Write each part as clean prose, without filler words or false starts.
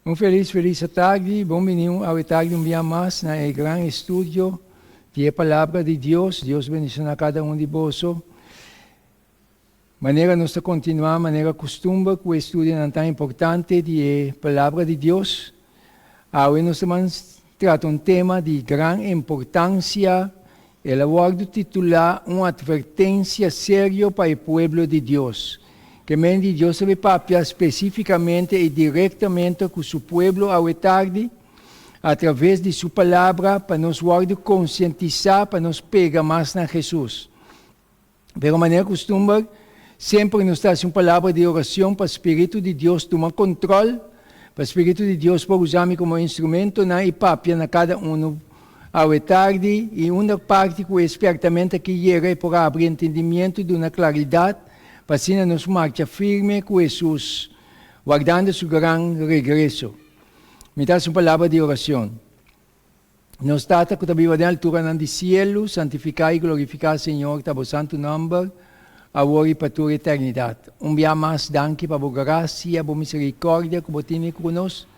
Un felis felis atardi, bon bini awe tardi un bia mas na e gran estudio di e Palabra di Dios. Dios bendiciona cada un di boso. Manera nos ta continua manera custumber cu e estudionan tan importante di e Palabra di Dios, awe nos ta ban trata un tema di gran importancia. El a wòrdu titulá Un Atvertensia Serio pa e Pueblo di Dios. Ke men di Dios ta bai papia spesífikamente i direktamente ku su pueblo awe tardi atraves di su Palabra pa nos wòrdu konsientisá pa nos pega mas na Hesus. Pero manera kustumber, semper nos ta hasi un palabra di orashon pa Spiritu di Dios tuma kontròl, pa Spiritu di Dios por usa mi komo instrumentonan i papia na kada unu awe tardi i unda parti ku e spièrtamentu aki yega e por habri entendimientu i duna klaridat pa asina nos marcha firme ku Hesus, wardando su gran regreso. Mi ta hasi un palabra di orashon. Nos Tata ku ta biba den alturanan di sielu, santifiká i glorifiká, Señor, ta bo santu nòmber, awor i pa tur eternidat. Un bia mas danki pa bo grasia, bo miserikòrdia ku bo tene ku nos.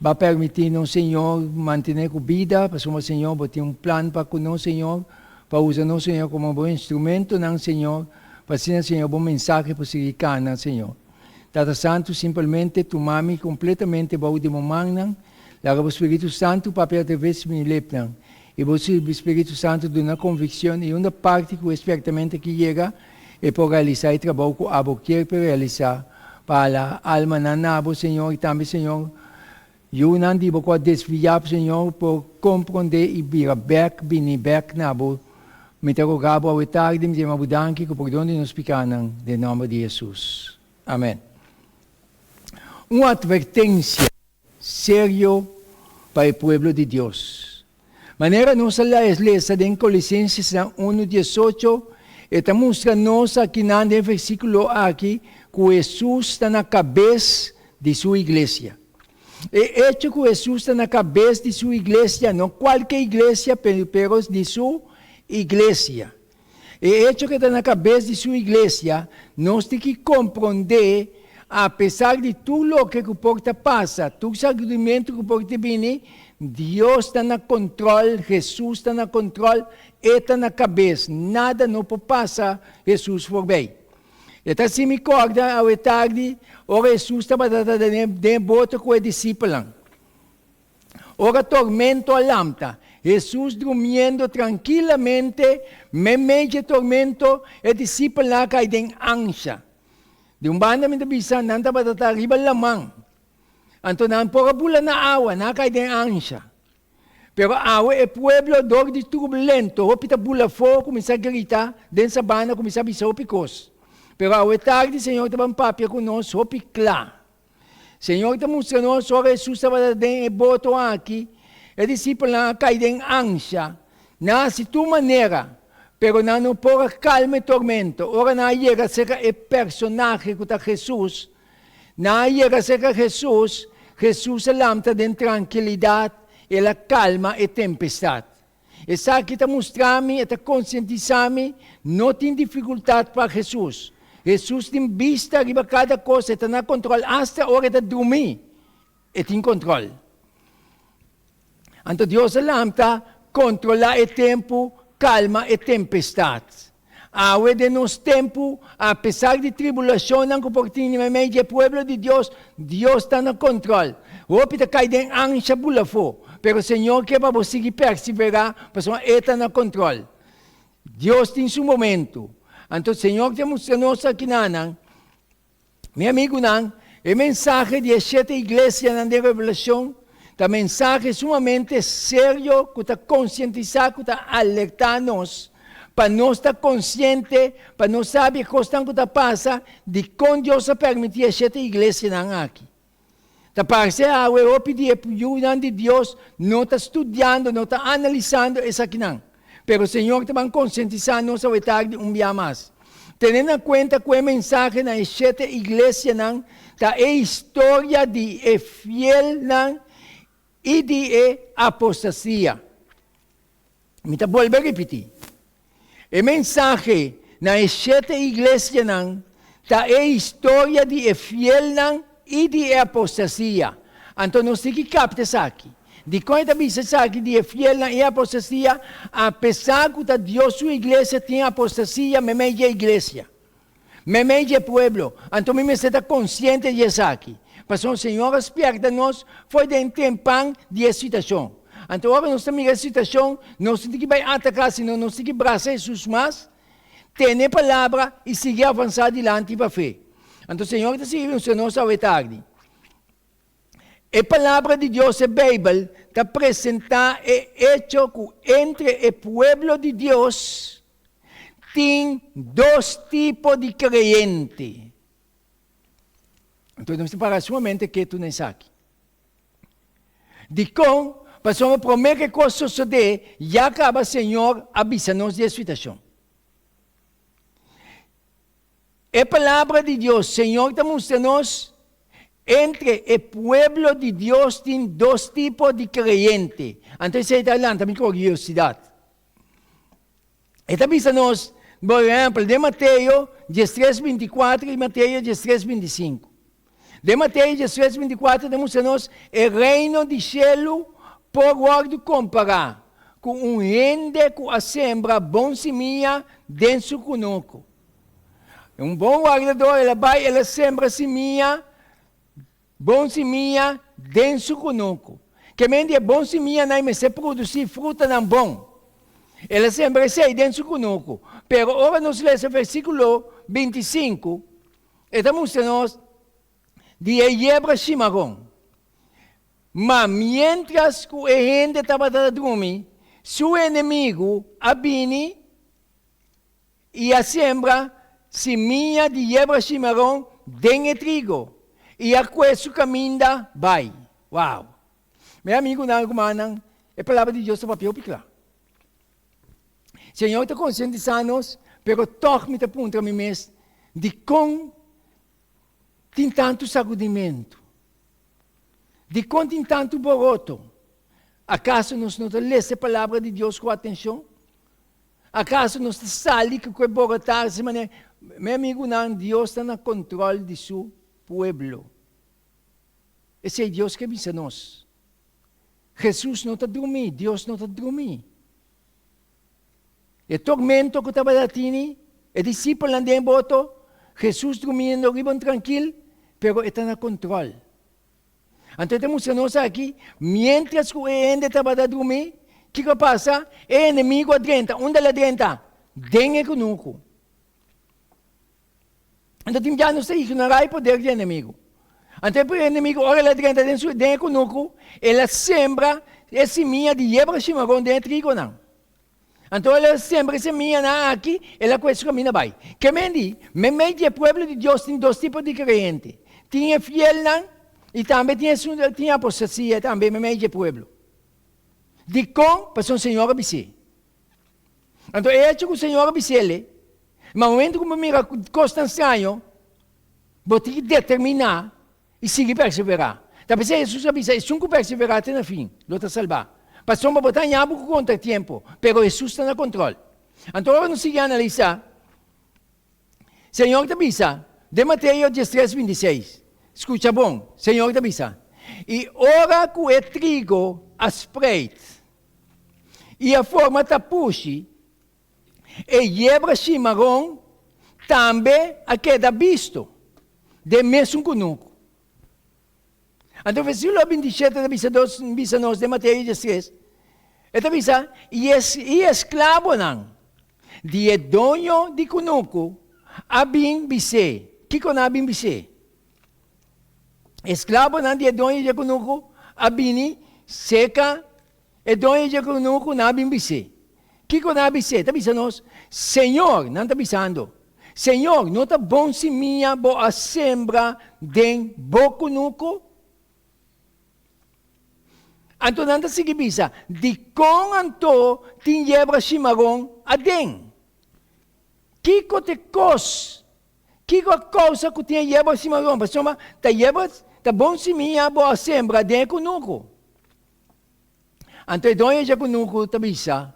Bo a permití nos, Señor, mantené ku bida, pasobra, Señor, bo tin un plan pa ku nos, Señor, pa usa nos, Señor, komo bo instrumentonan, Señor, pa asina, Señor, bo mensahe por sigui kana, Señor. Tata Santu, simpelmente tuma mi kompletamente bou di bo mannan. Laga bo Spiritu Santu papia atraves mi lepnan, i bo Spiritu Santu duna konvikshon i unda parti ku e spèrtamentu aki yega, e por realisá e trabou ku abo kier pa e realisá, pa hala almanan na bo, Señor, i tambe, Señor, yunan di bo ku a desviá, Señor, por komprondé i bira bèk, bini bèk na bo. Mi ta roga bo awe tardi, mi ta yama bo danki ku pordon di nos pikánan, den nòmber di Hesus. Amèn. Un atvertensia. Serio pa e pueblo di Dios. Manera nos a lesa den Colosenses unu diesocho, e ta mustra nos akinan den e versíkulo aki ku Hesus ta na kabes di su iglesia. E echo ku Hesus ta na kabes di su iglesia, no kualke iglesia, pero di su iglesia. E echo ku e ta na kabes di su iglesia, nos tin ki komprondé, apesar di tur loke ku por ta pasa, tur sakudimentu ku por ta bini, Dios ta na kontròl, Hesus ta na kontròl, e ta na kabes, nada no por pasa Hesus forbei. E ta hasi mi kòrda awe tardi ora Hesus tabata ta den e boto ku e disipelnan. Ora tormento a lamta, Hesus drumiendo trankilamente meimei dje tormento, e disipelnan a kai den ansha. Di un banda mi ta bisa nan tabata ta riba laman, anto nan por a bula na awa, nan a kai den ansha. Pero awe e pueblo dor di turbulento hopi ta bula afó, kuminsá grita den sabana, kuminsá bisa hopi kos. Pero awe tardi Señor ta ban papia ku nos hopi kla. Señor ta mustra nos ora Hesus tabata den e boto aki, e disipelnan a kai den ansha. Nan a hasi tur manera, pero nan no por a kalma e tormento. Ora nan a yega serka e personahe ku ta Hesus, nan a yega serka Hesus, Hesus a lamta den trankilidat, el a kalma e tempestat. Esaki ta mustra mi, e ta konsientisá mi, no tin difikultat pa Hesus. Hesus tin bista riba kada kos, e ta na kontrol, asta ora e ta drumí, e tin kontrol. Anto Dios a lanta kontrolá e tempu, kalma e tempestat. Awe den nos tempu, apesar di tribulashonnan ku por tin meimei di e pueblo di Dios, Dios ta na kontrol. Hopi ta kai den ansha bula afó, pero Señor ke pa bo sigui perseverá pasobra E ta na kontrol. Dios tin su momentu. Anto Señor ta mustra nos akinanan, Mi amigunan, e mensahe di e shete iglesianan den Revelashon ta mensahe sumamente serio ku ta konsientisá, ku ta alertá nos pa nos ta konsiente, pa nos sabi e kosnan ku ta pasa, dikon Dios a permití e shete iglesianan aki. Ta parse awe hopi di e yunan di Dios no ta studiando, no ta analisando esakinan. Pero Señor ta ban konsientisá nos awe tardi un bia mas. Tene na kuenta ku e mensahe na e shete iglesianan ta e historia di e fielnan i di e apostasia. Mi ta bolbe ripití. E mensahe na e shete iglesianan ta e historia di e fielnan i di e apostasia. Anto nos tin ki kapta esaki. Dikon e ta bisa esaki di e fielnan i e apostasia? Apesar ku ta Dios su iglesia tin apostasia meimei dje iglesia, meimei dje pueblo. Anto mi mester ta konsiente di esaki. Pasobra Señor a spièrta nos for den tempan di e situashon. Anto ora nos ta mira e situashon, nos no tin ki bai ataká, sino nos tin ki brasa Hesus mas, tene e palabra i sigui avansá dilanti pa fe. Anto Señor ta sigui mustra nos awe tardi. E Palabra di Dios, e Beibel, ta presentá e echo ku entre e pueblo di Dios tin dos tipo di kreyente. Anto nos ta para sumamente ketu na esaki. Dikon? Pasobra promé ku e kos sosodé, ya kaba Señor a bisa nos di e situashon. E Palabra di Dios, Señor ta mustra nos, entre e pueblo di Dios tin dos tipo di creyente. Anto esey ta lanta mi curiosidad. E ta bisa nos, por ehempel, den Mateo diestres binticuatro y Mateo diestres binticinco. Den Mateo diestres binticuatro ta mustra nos e reino di cielo por wordo compara cu un hende cu a sembra bon simia den su cunucu. Un bon wardador, el a bai, el a sembra simia, bon simia, den su kunuku. Ke men di e bon simianan mester produsí frutanan bon. El a sembra esei den su kunuku. Pero ora nos lesa versíkulo bintisinku, e ta mustra nos di e yebra shimaron. Ma miéntras ku e hende tabata ta drumi, su enemigu a bini I a sembra simia di yebra shimaron den e trigo, i a kue su kaminda bai. Wow! Mi amigunan i rumannan, e Palabra di Dios ta papia hopi kla. Señor ta konsientisá nos, pero tòg mi ta puntra mi mes, dikon tin tantu sagudimentu? Dikon tin tantu boroto? Akaso nos no ta lesa e Palabra di Dios ku atenshon? Akaso nos ta sali ku e borotá asina manera? Mi amigunan, Dios ta na kontrol di su pueblo. Esei Dios ke bisa nos. Hesus no ta drumí, Dios no ta drumí. E tormento ku tabata tini e disipelnan den e boto, Hesus drumiendo riba un trankil, pero e ta na kontrol. Anto e ta mustra nos aki, miéntras ku e hende tabata drumí, kiko a pasa? E enemigu a drenta. Unda el a drenta? Den e kunuku. Anto tin bia nos ta ignorá e poder di e enemigu. Anto e enemigu, ora el a drenta den su den e kunuku, el a sembra e simia di yebra shimaron den e trigonan. Anto el a sembra e semianan aki, el a kue su kaminda bai. Ke men di, Meimei di e pueblo di Dios tin dos tipo di kreyente, tin e fielnan i tambe tin esun tin apostasia tambe meimei di e pueblo. Dikon? Pasobra Señor a bis'é. Anto e echo ku Señor a bis'el, ma momento ku bo mira kosnan straño, bo tin ki determiná I sigui perseverá. Ta p'esei Hesus a bisa, Esun ku perseverá te na fin, lo ta salbá. Pasobra bo ta haña bo ku kontratiempo, pero Hesus ta na kontròl. Anto ora nos sigui analisá, Señor ta bisa den Mateo diestres bintiseis, skucha bon, Señor ta bisa, I ora ku e trigo a spreit i a forma tapushi, E yebra shimaron tambe a keda bisto den mesun kunuku. Anto versíkulo bintishete ta bisa dos bisa nos den Mateo diestres, e ta bisa, I e i e esklabonan di e doño di kunuku a bin bis'é. Kiko nan a bin bis'é? E esklabonan di e doño di e kunuku a bini serka E doño dje kunuku nan a bin bis'é. Kiko nan a bis'é? Ta bisa nos, Señor, nan ta bisando, Señor, no ta bon simia bo a sembra den bo kunuku? Anto nan ta sigui bisa, Dikon anto tin yebra shimaron aden? Kiko ta e kos? Kiko a kousa ku tin e yebra shimaron? Pasobra ta yebra, ta bon simia bo a sembra den e kunuku. Anto e doño dje kunuku ta bisa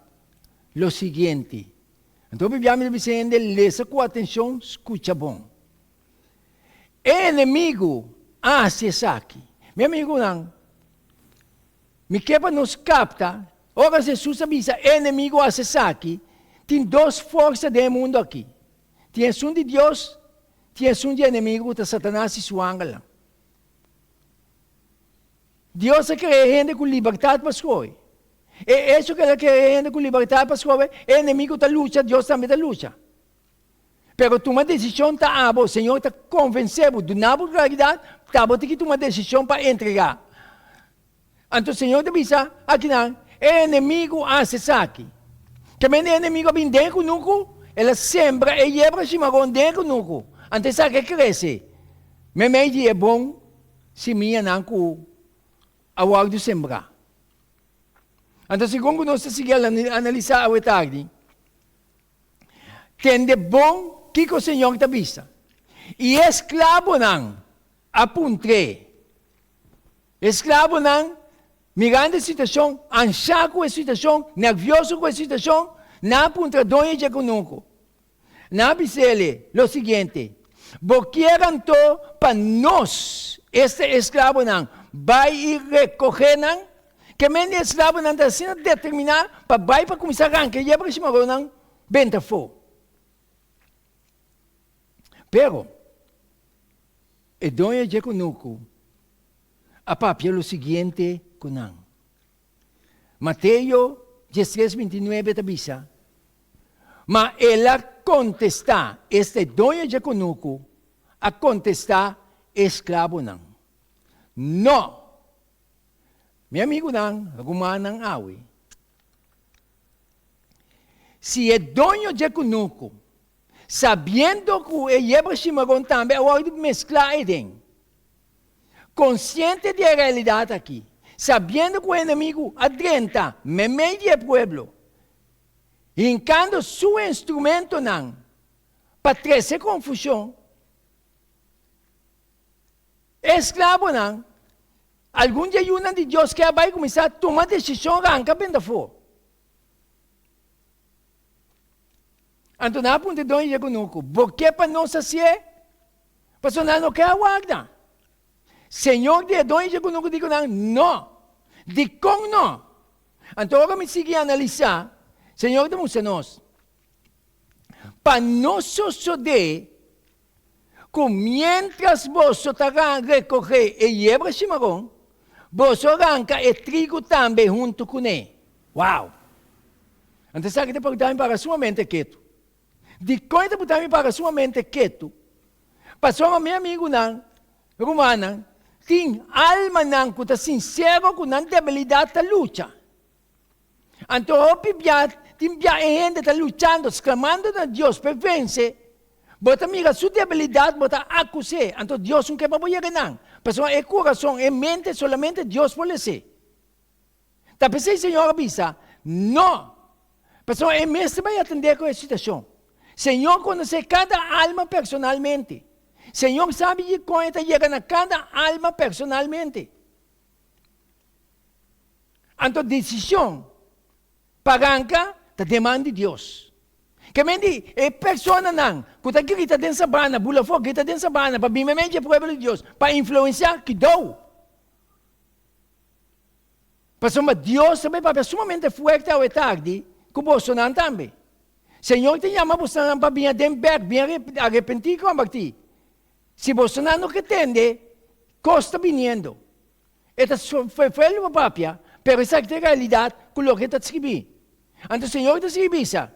lo siguiente, Anto Biblia mi ta bisa hende lesa ku atenshon, skucha bon. E enemigu a hasi esaki. Mi amigunan, mi ke pa nos kapta, ora Jesus a bisa e enemigu hasi esaki, tin dos forsa den e mundu aki. Tin esun di Dios, tin esun di enemigu ku ta Satanas i su angelnan. Dios a krea hende ku libertat pa skohe. E echo ku el a krea hende ku libertat pa skohe, e enemigu ta lucha, Dios tambe ta lucha. Pero tuma desishon ta abo, Señor ta konvensé bo, duna bo klaridat, ta bo tin ki tuma desishon pa entregá. Anto Señor ta bisa akinan, e enemigu a hasi esaki. Kemende e enemigu a bin den kunuku, el a sembra e yebra shimaron den kunuku, anto esaki a krese meimei di e bon simianan ku a wòrdu sembrá. Anto segun ku nos ta sigui analisá awe tardi, Tende bon kiko Señor ta bisa. I e esklabonan a puntr'é. E esklabonan, mirando e situashon, anshá ku e situashon, nèrvioso ku e situashon, nan a puntra doño dje kunuku. Nan a bis'é lo siguiente, Bo kier anto pa nos, esta e esklabonan, bai i rekohé nan? Ke men di esklabonan ta asina determiná pa bai pa kuminsá ranka e yebra shimaronnan benta afó. Pero, e doño dje kunuku a papia lo siguiente ku nan. Mateo diestres bintinuebe ta bisa, Ma el a kontestá, esta e doño dje kunuku a kontestá e esklabonan, No! Mi amigunan, rumannan awe, si e doño dje kunuku, sabiendo ku e yebra shimaron tambe a wòrdu mesklá eiden, konsiente di e realidat aki, sabiendo ku e enemigu a drenta meimei di e pueblo, hinkando su instrumentonan pa trese konfushon, e esklabonan Algun di e yunan di Dios ke a bai kuminsá tuma desishon ranka benta afó. Anto nan a puntra e doño di e kunuku, Bo ke pa nos hasié? Pasobra nan no ke a warda. Señor di e doño di e kunuku di ku nan, No! Dikon no? Anto ora mi sigui analisá, Señor ta mustra nos, Pa no sosodé ku miéntras boso ta rekogé e yebra shimaron, boso ranka e trigu tambe huntu kuné. Wow! Anto esaki ta por ta mi para sumamente ketu. Dikon e ta por ta mi para sumamente ketu? Pasobra mi amigunan, rumannan, tin almanan ku ta sinsero ku nan debilidat ta lucha. Anto hopi bia tin bia e hende ta luchando, sklamando na Dios p'e vense, bo ta mira su debilidat, bo ta akus'é. Anto Dios no ke pa bo yega nan, pasobra e kurason, e mente solamente Dios por les'é. Ta p'esei Señor a bisa, No! Pasobra e mester bai atendé ku e situashon. Señor konosé kada alma personalmente. Señor sabi dikon e ta yega na kada alma personalmente. Anto desishon pa ranka ta den man di Dios. Ke men di e personanan ku ta grita den sabana, bula afó, grita den sabana pa bin meimei dje pueblo di Dios pa influensiá, kidou! Pasobra Dios ta bai papia sumamente fuerte awe tardi ku bosonan tambe. Señor ta yama bosonan pa bin aden bèk, bin arepentí i kombertí. Si bosonan no ke tende, kos ta biniendo. E ta ferfel pa papia, pero esaki ta e realidat ku loke e ta skribí. Anto Señor ta sigui bisa,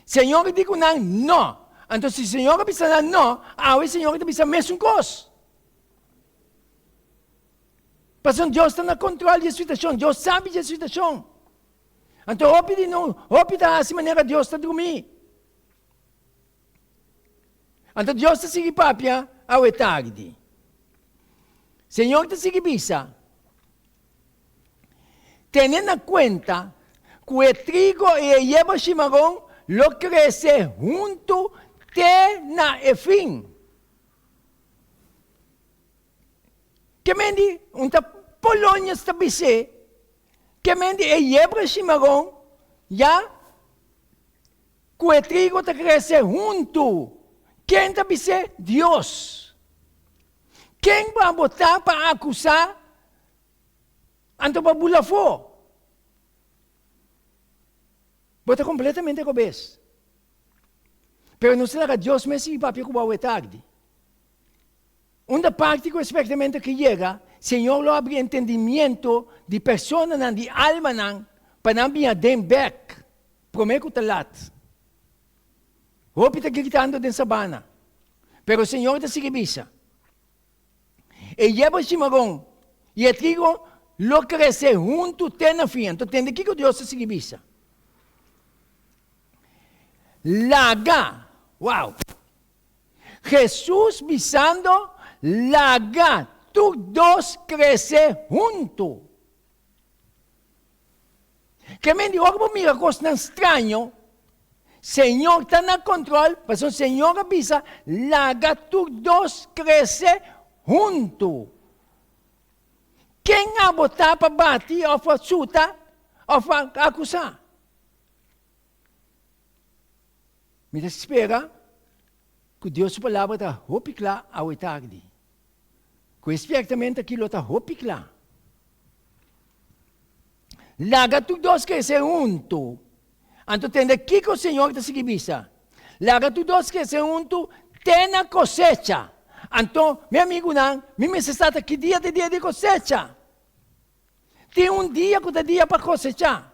Señor di ku nan, No. Anto si Señor a bisa nan no, awe Señor ta bisa mesun kos. Pasobra Dios ta na kontrol di e situashon, Dios sabi di e situashon. Anto hopi di nos, hopi ta hasi manera Dios ta drumí. Anto Dios ta sigui papia awe tardi. Señor ta sigui bisa, Tene na kuenta ku e trigo i e yerba shimaron lo krese huntu te na e fin. Ke men di un ta Polonius ta bis'é, ke men di e yerba shimaron ya Ku e trigo ta krese huntu. Ken ta bis'é? Dios. Ken bo a botá pa akusá anto pa bula afó? Bo ta kompletamente robes. Pero nos ta laga Dios mes sigui papia ku bo awe tardi. Unda parti ku e spèrtamentu aki yega, Señor lo habri entendimiento di personanan, di almanan, pa nan bin aden bèk promé ku ta lat. Hopi ta gritando den sabana, pero Señor ta sigui bisa, E yerba shimaron i e trigo lo krese huntu te na fin. Anto tende kiko Dios ta sigui bisa. Laga, wow! Hesus bisando, Laga tur dos krese huntu. Ke men di ora bo mira kosnan straño, Señor ta na kontrol, pasobra Señor a bisa, Laga tur dos krese huntu. Ken abo ta pa bati òf pa suta òf pa akusá? Mi ta spera ku Dios su Palabra ta hopi kla awe tardi. Ku e spiertamentu aki lo ta hopi kla. Laga tur dos krese huntu. Anto tende kiko Señor ta sigui bisa. Laga tur dos krese huntu te na kosecha. Anto, mi amigunan, mi mester sa ta ki dia ta e dia di kosecha. Tin un dia ku ta dia pa kosechá.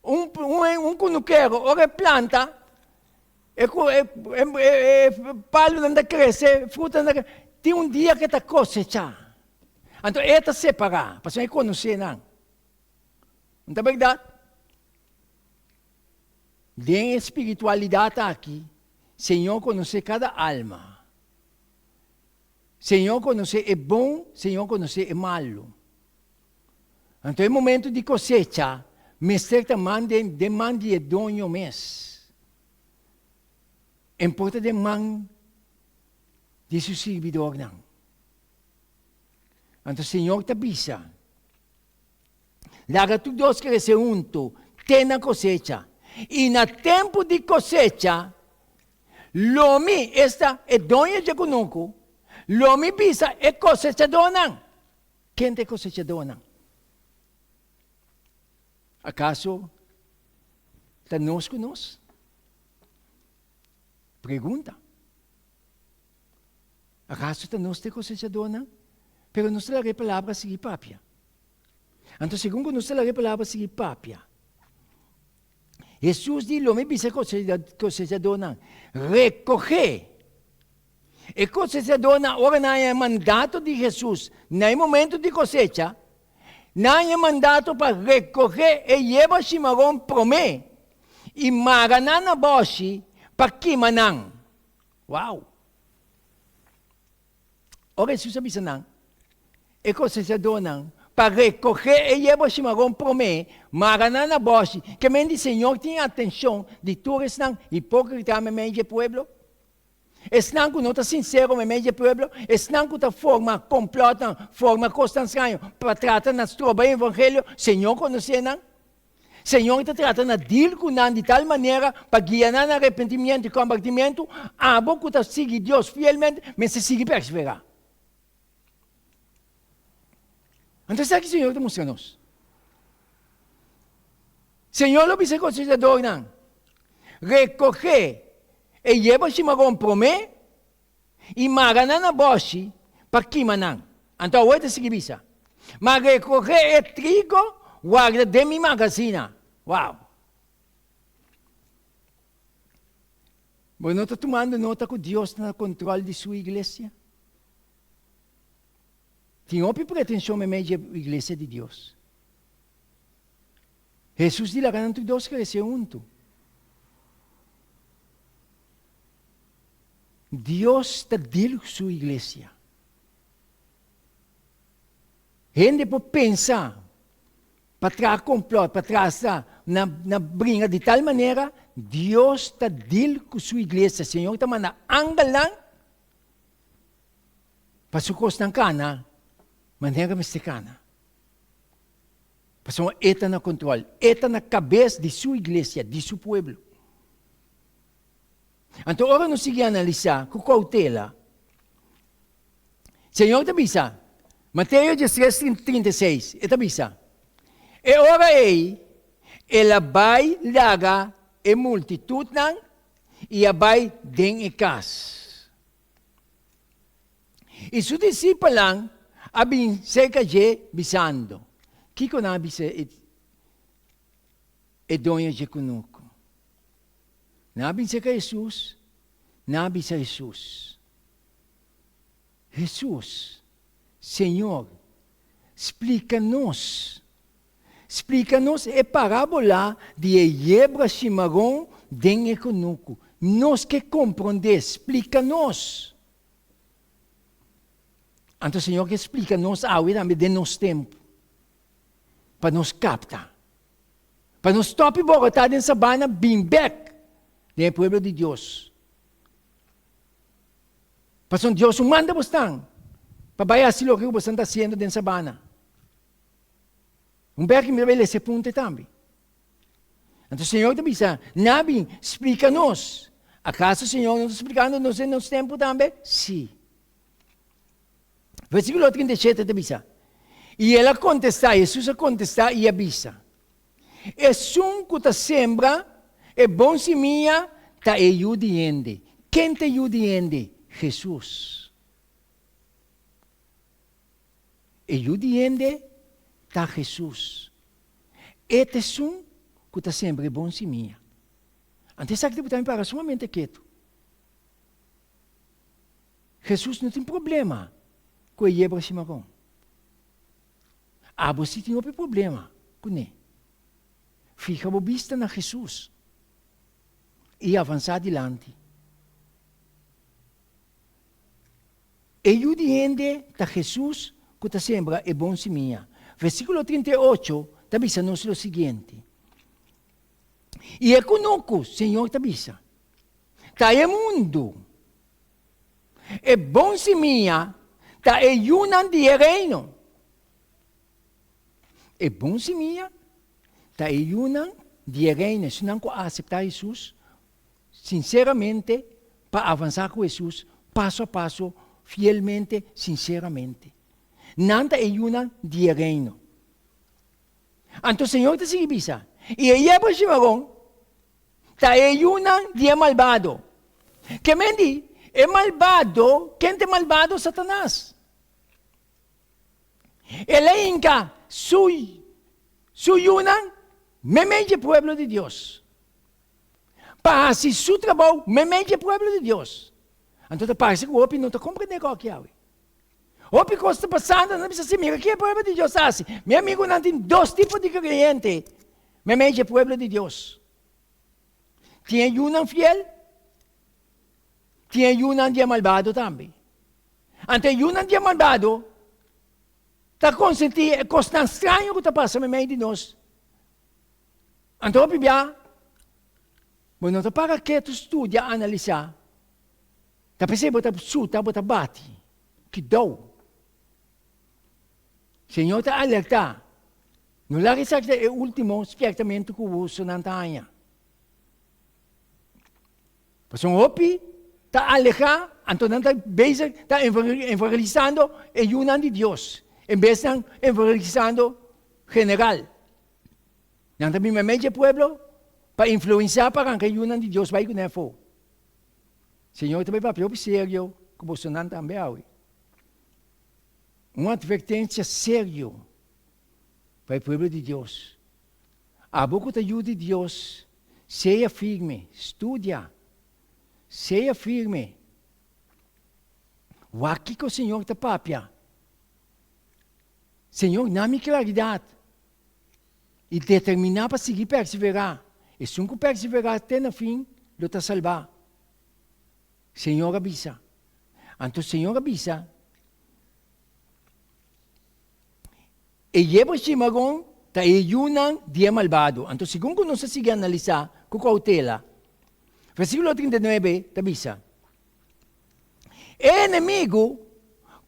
Un, un, un kunukero, ora e planta, e, e, e, e palunan ta krese, frutanan ta krese, tin un dia ku e ta kosechá. Anto e ta separá, pasobra e konosé nan. No ta bèrdat? Den e spiritualidat aki, Señor konosé kada alma. Señor konosé e bon, Señor konosé e malu. Anto e momento di kosecha mester ta man den den man di e doño mes. En por ta den man di su sirbidornan. Anto Señor ta bisa, Laga tur dos krese huntu te na kosecha. I na tempu di kosecha, lo mi, esta, e doño dje kunuku, lo mi bisa e kosechadónan, Ken ta e kosechadónan? Akaso ta nos ku nos? Pregunta. Akaso ta nos ta e kosechadónan? Pero nos ta laga e palabra sigui papia. Anto segun ku nos ta laga e palabra sigui papia, Hesus di, Lo mi bisa e kosechadónan, Rekohé E kosechadónan ora nan haña e mandato di Hesus na e momento di kosecha, nan haña e mandato pa rekohé e yerba shimaron promé i mara nan na bòshi pa kima nan. Wou! Ora Hesus a bisa nan, e kosechadónan, pa rekohé e yerba shimaron promé, mara nan na bòshi, ke men di Señor tin atenshon di tur esnan hipókrita meimei dje pueblo. Esnan ku no ta sinsero meimei dje pueblo, esnan ku ta forma komplòtnan, forma kosnan straño pa trata na stroba e evangelio, Señor konosé nan. Señor ta trata na dil ku nan di tal manera pa guia nan na arepentimiento i kombertimentu, abo ku ta sigui Dios fielmente mester sigui perseverá. Anto esaki Señor ta mustra nos. Señor lo bisa e kosechadornan, Rekohé e yerba shimaron promé i mara nan na bòshi pa kima nan. Anto awor e ta sigui bisa, Ma rekohé e trigo warda den mi magasina. Wow! Bo no ta tumando nota ku Dios ta na kontrol di su iglesia? Tin hopi pretenshon meimei dje iglesia di Dios. Hesus di laga nan tur dos krese huntu. Dios ta dil ku su iglesia. Hende por pensa pa traha komplòt, pa traha na na bringa di tal manera, Dios ta dil ku su iglesia. Señor ta manda angelnan pa su kosnan kana manera mester kana. Pasobra e ta na control, e ta na cabes di su iglesia, di su pueblo. Anto ora nos sigui analisa cu cautela, Señor ta bisa, Mateo diestres 36, e ta bisa, E ora ei el a bai laga e multitutnan i a bai den e kas. I su disipelnan a bin serka dje bisando, Kiko nan a bisa e doño dje kunuku? Nan a bin serka Hesus, nan a bisa Hesus, Hesus, Señor, splika nos, splika nos e parábola di e yebra shimaron den e kunuku. Nos ke komprondé, splika nos. Anto Señor ke splika nos awe tambe den nos tempu, pa nos kapta, pa nos stòp i borotá den sabana bin bèk den e pueblo di Dios. Pasobra Dios no manda bosnan pa bai hasi loke ku bosnan ta hasiendo den sabana. Un bèk mi ta bai lesa e punto tambe. Anto Señor ta bisa, Nabi, splika nos. Akaso Señor no ta splikando nos den nos tempu tambe? Sí. Versíkulo 37 ta bisa, I el a kontestá, Hesus a kontestá i a bisa, Esun ku ta sembra e bon simia ta e Yu di hende. Ken ta e Yu di hende? Hesus. E Yu di hende ta Hesus. E ta esun ku ta sembra e bon simia. Anto esaki ta buta mi para sumamente ketu. Hesus no tin problema ku e yebra shimaron. Abo si tin hopi problema kuné. Fiha bo bista na Hesus i avansá dilanti. E Yu di hende ta Hesus ku ta sembra e bon simia. Versíkulo 38 ta bisa nos lo siguiente, I e kunuku, Señor ta bisa, ta e mundu. E bon simia ta e yunan di e reino. E bon simia ta e yunan di e reino, esunnan ku a aseptá Hesus sinseramente pa avansá ku Hesus paso a paso, fielmente, sinseramente. Nan ta e yunan di e reino. Anto Señor ta sigui bisa, I e yerba shimaron ta e yunan di e malbado. Ke men di, e malbado, ken ta e malbado? Satanas. El a hinka su su yunan meimei dje pueblo di Dios, pa hasi su trabou meimei dje pueblo di Dios. Anto ta parse ku hopi no ta komprendé kòki awe. Hopi kos ta pasando, nan ta bisa si, mira ki e pueblo di Dios ta hasi. Mi amigunan tin dos tipo di kreyente meimei dje pueblo di Dios. Tin e yunan fiel, tin e yunan di e malbado tambe. Anto e yunan di e malbado ta konsentí e kosnan straño ku ta pasa meimei di nos. Anto hopi bia bo no ta para ketu studia, analisá. Ta p'esei bo ta suta, bo ta bati. Kidou! Señor ta alertá. No laga esaki ta e último spièrtamentu ku bosonan ta haña. Pasobra hopi ta alehá, anto nan ta bezig ta evangelisando e yunan di Dios, en bes nan evangelisando general. Nan ta bin meimei dje pueblo pa influensiá pa ranka e yunan di Dios bai kuné afó. Señor ta bai papia hopi serio ku bosonan tambe awe. Un atvertensia serio pa e pueblo di Dios. Abo ku ta yu di Dios, sea firme, studia, sea firme. Wak kiko Señor ta papia. Señor, na mi klaridat i determiná pa sigui perseverá. Esun ku perseverá te na fin lo ta salbá. Señor a bisa. Anto Señor a bisa, E yebra shimaron ta e yunan di e malbado. Anto segun ku nos a sigui analisá ku koutela, versíkulo 39 ta bisa, E enemigu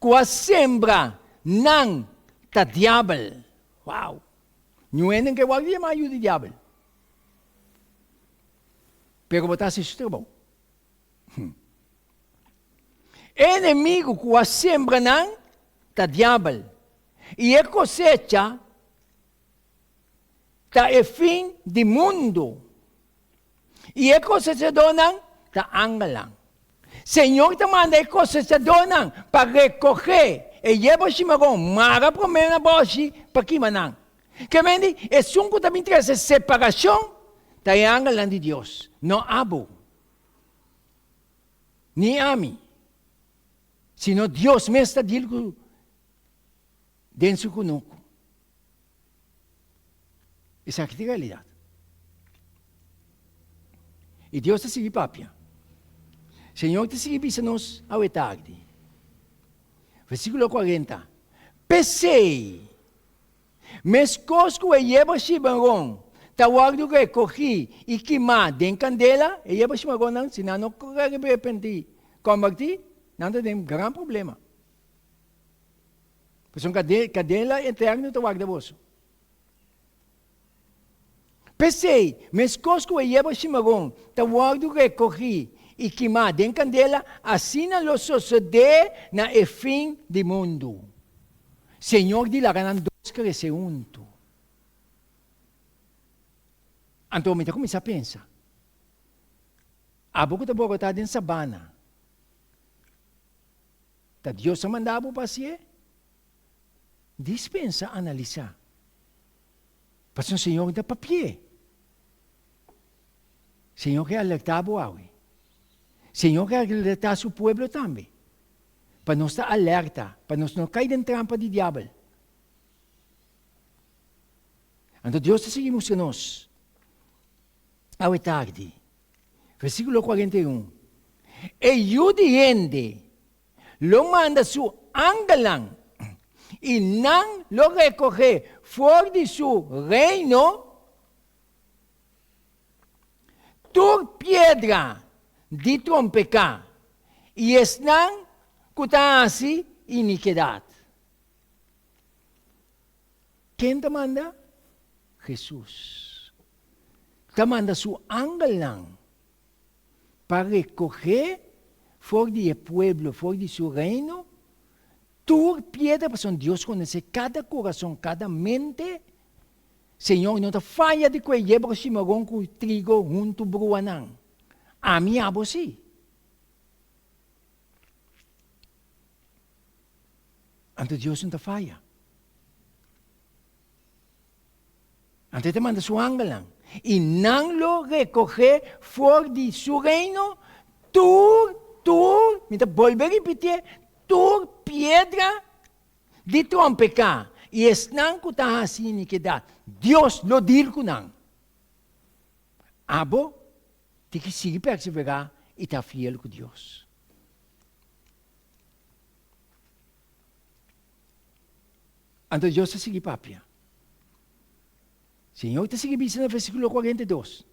ku a sembra nan ta diabel. Wow! Niun hende ke wak di yama yu di diabel. Pero bo ta hasi su trabou. E enemigu ku a sembra nan ta diabel, i e kosecha ta e fin di mundu, i e kosechadónan ta angelnan. Señor ta manda e kosechadónan pa rekohé e yerba shimaron mara promé na bòshi pa kima nan. Ke men di, esun ku ta bin trese separashon ta e angelnan di Dios, no abo, ni ami, sino Dios mes ta dil ku den su kunuku. Esaki ta e realidat. I Dios ta sigui papia. Señor ta sigui bisa nos awe tardi. Versíkulo 40. P'esei, meskos ku e yerba shimaron ta wòrdu rekogí i kimá den kandela, e yerba shimaronnan, si nan no arepentí, kòmbertí, nan ta den gran problema. Pasobra kandela eterno ta warda boso. P'esei, meskos ku e yerba shimaron ta wòrdu rekogí i kimá den kandela, asina lo sosodé na e fin di mundu. Señor di laga nan dos krese huntu. Anto mi ta kuminsá pensa, Abo ku ta borotá den sabana, Ta Dios a manda bo pa hasié? Dispensa analisá. Pasobra Señor ta papié. Señor ke alertá bo awe. Señor ke alertá su pueblo tambe. Pa nos ta alerta, pa nos no kai den trampa di diabel. Anto Dios ta sigui mustra nos awe tardi. Versíkulo 41, E Yu di hende lo manda su angelnan, i nan lo rekohé for di su reino tur piedra di trompeká i esnan ku ta hasi inikidat. Ken ta manda? Hesus ta manda su angelnan pa rekohé for di e pueblo, for di su reino, tur piedra, pasobra Dios konosé kada kurason, kada mente. Señor no ta faya di kue yebra shimaron ku trigo huntu brua nan. Ami abo sí. Anto Dios no ta faya. Anto e ta manda su angelnan, i nan lo rekohé for di su reino tur, tur, mi ta bolbe ripitié, tur piedra di trompeká, i esnan ku ta hasi inikidat, Dios lo dil ku nan. Abo tin ki sigui perseverá i ta fiel ku Dios. Anto Dios ta sigui papia. Señor ta sigui bisa na versíkulo 42.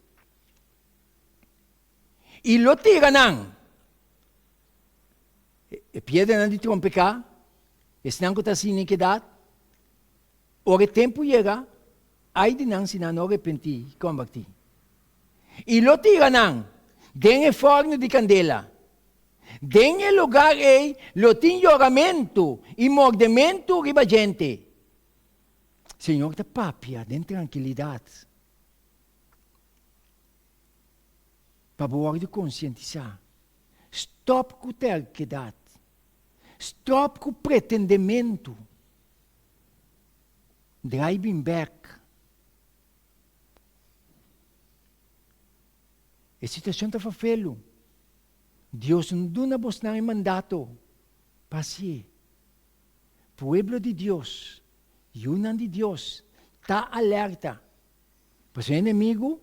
I lo tira nan, e piedranan di trompeká, esnan ku ta hasi inikidat, ora e tempu yega, ai di nan si nan no arepentí i kombertí. I lo tira nan den e fòrnu di kandela. Den e lugar ei lo tin yoramentu i mordementu riba djente. Señor ta papia den trankilidat pa bo wòrdu konsientisá. Stòp ku terkedat. Stòp ku pretendementu. Drai bin bèk. E situashon ta fafelu. Dios no duna bosnan e mandato pa hasié. Pueblo di Dios, yunan di Dios, ta alerta, pasobra e enemigu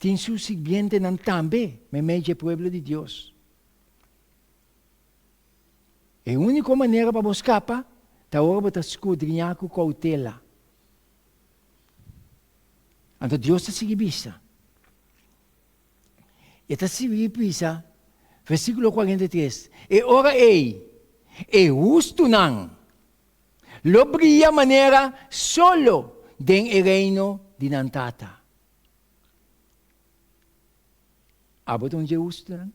tin su sirbientenan tambe meimei dje pueblo di Dios. E úniko manera pa bo skapa ta ora bo ta skudriñá ku koutela. Anto Dios ta sigui bisa. E ta sigui bisa, versíkulo 43, E ora ei, e hustunan lo bria manera solo den e reino di nan Tata. Abo ta un dje hustunan?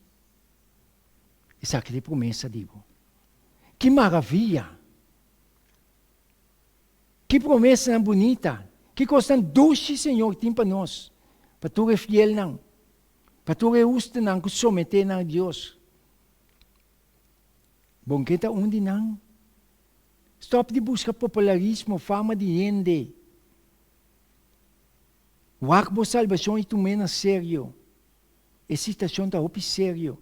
Esaki ta e promesa di bo. Ki maravia! Ki promesanan bunita! Ki kosnan dushi Señor tin pa nos, pa tur e fielnan, pa tur e hustunan ku someté na Dios. Bon ke ta un di nan? Stòp di buska popularismo, fama di hende. Wak bo salbashon i tum'é na serio. E situashon ta hopi serio.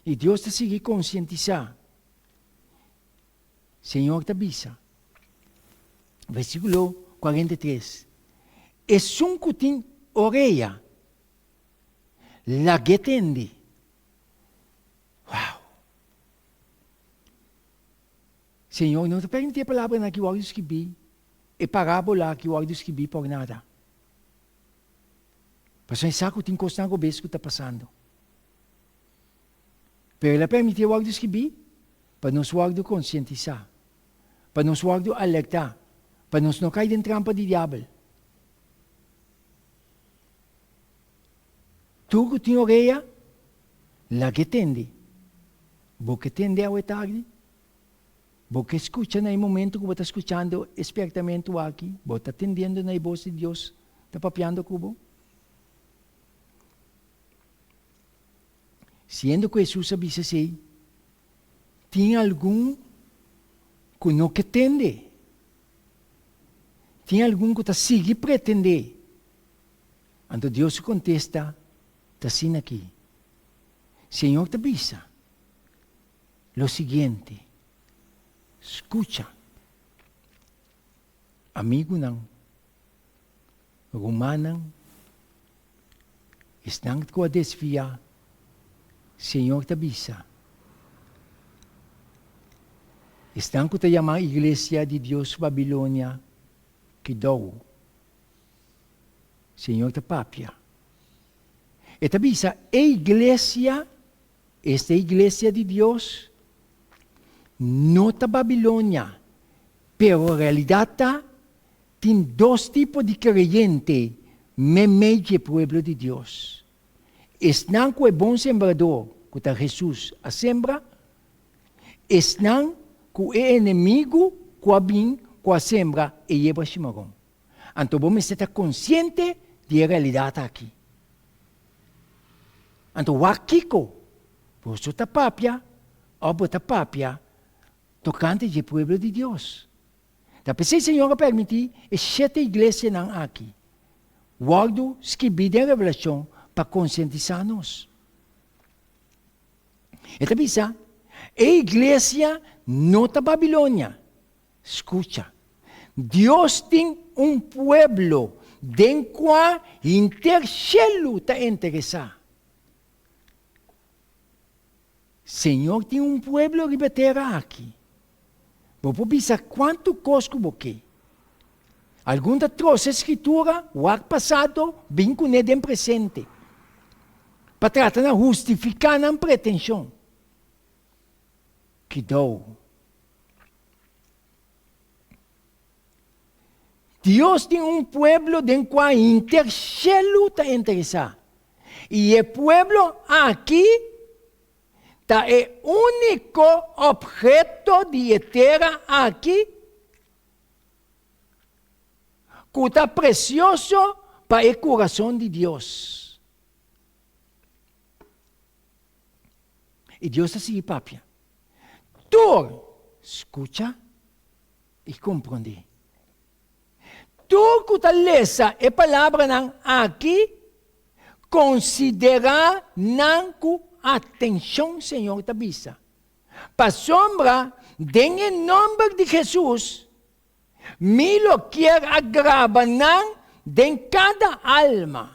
I Dios ta sigui konsientisá. Señor ta bisa, versíkulo 43, Esun ku tin orea, lag'é tende. Wow! Señor no ta permití e palabranan aki wòrdu skibí, e parábola aki wòrdu skibí por nada. Pasobra e sa ku tin kosnan robes ku ta pasando. Pero el a permití e wòrdu skibí pa nos wòrdu konsientisá, pa nos wòrdu alertá, pa nos no kai den trampa di diabel. Tur ku tin orea, lag'é tende. Bo ke tende awe tardi? Bo ke skucha na e momento ku bo ta skuchando e spèrtamentu aki? Bo ta tendiendo na e bos di Dios ta papiando ku bo? Siendo ku Hesus a bisa esei, tin algun ku no ke tende. Tin algun ku ta sigui pretendé. Anto Dios su kontesta ta asina aki, Señor ta bisa lo siguiente, Skucha, amigunan, rumannan, esnan ku a desviá, Señor ta bisa, esnan ku ta yama Iglesia di Dios Babilonia, kidou. Señor ta papia. E ta bisa, E iglesia, esta iglesia di Dios, no ta Babilonia, pero realidad ta, tin dos tipo di creyente meimei dje pueblo di Dios. Esnan cu e bon sembrador, cu ta Jesus, a sembra, esnan cu e enemigo cu a bin cu a sembra e yebra shimaron. Anto bo mester ta konsiente di e realidat aki. Anto wak kiko boso ta papia òf bo ta papia tokante dje pueblo di Dios. Ta p'esei Señor a permití e shete iglesianan aki wòrdu skibí den Revelashon pa konsientisá nos. E ta bisa, E iglesia no ta Babilonia. Skucha. Dios tin un pueblo den kua henter shelu ta interesá. Señor tin un pueblo riba e tera aki. Bo por bisa kuantu kos ku bo ke. Algun ta trose Skritura wak pasado bin kuné den presente pa trata na hustifiká nan pretenshon. Kidou. Dios tin un pueblo den kua hinter shelu ta interesá. I e pueblo aki ta e úniko opheto di e tera aki ku ta presioso pa e kurason di Dios. I Dios ta sigui papia. Tur skucha i komprondé. Tur ku ta lesa e palabranan aki, konsiderá nan ku atenshon, Señor ta bisa. Pasobra den e nòmber di Hesus, mi lo kier a graba nan den kada alma.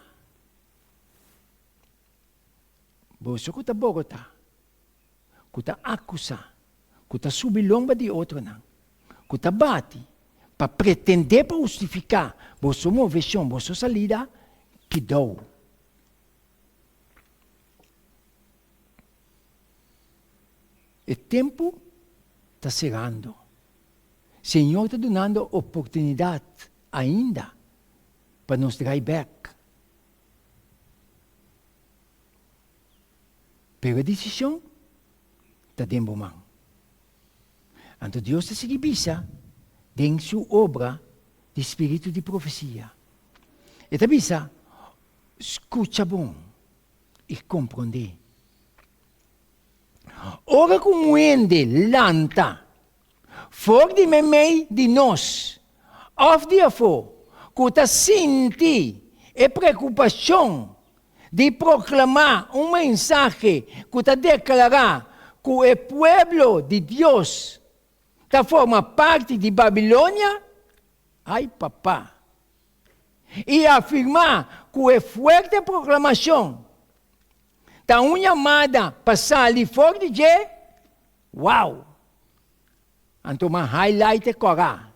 Boso ku ta borotá, ku ta akusá, ku ta subi lomba di otronan, ku ta bati pa pretendé pa hustifiká boso moveshon, boso salida, kidou. E tempu ta serando. Señor ta dunando oportunidat ainda pa nos drai bèk. Pero e desishon ta den bo man. Anto Dios ta sigui bisa den su obra di spiritu di profesia. E ta bisa, Skucha bon i komprondé. Ora ku un hende lanta for di meimei di nos òf di afó ku ta sinti e preokupashon di proklamá un mensahe ku ta deklará ku e pueblo di Dios ta forma parti di Babilonia, ai papa! I afirmá ku e fuerte proklamashon ta un yamada pa sali for di dje, wow! Anto m'a highlight e kòrá.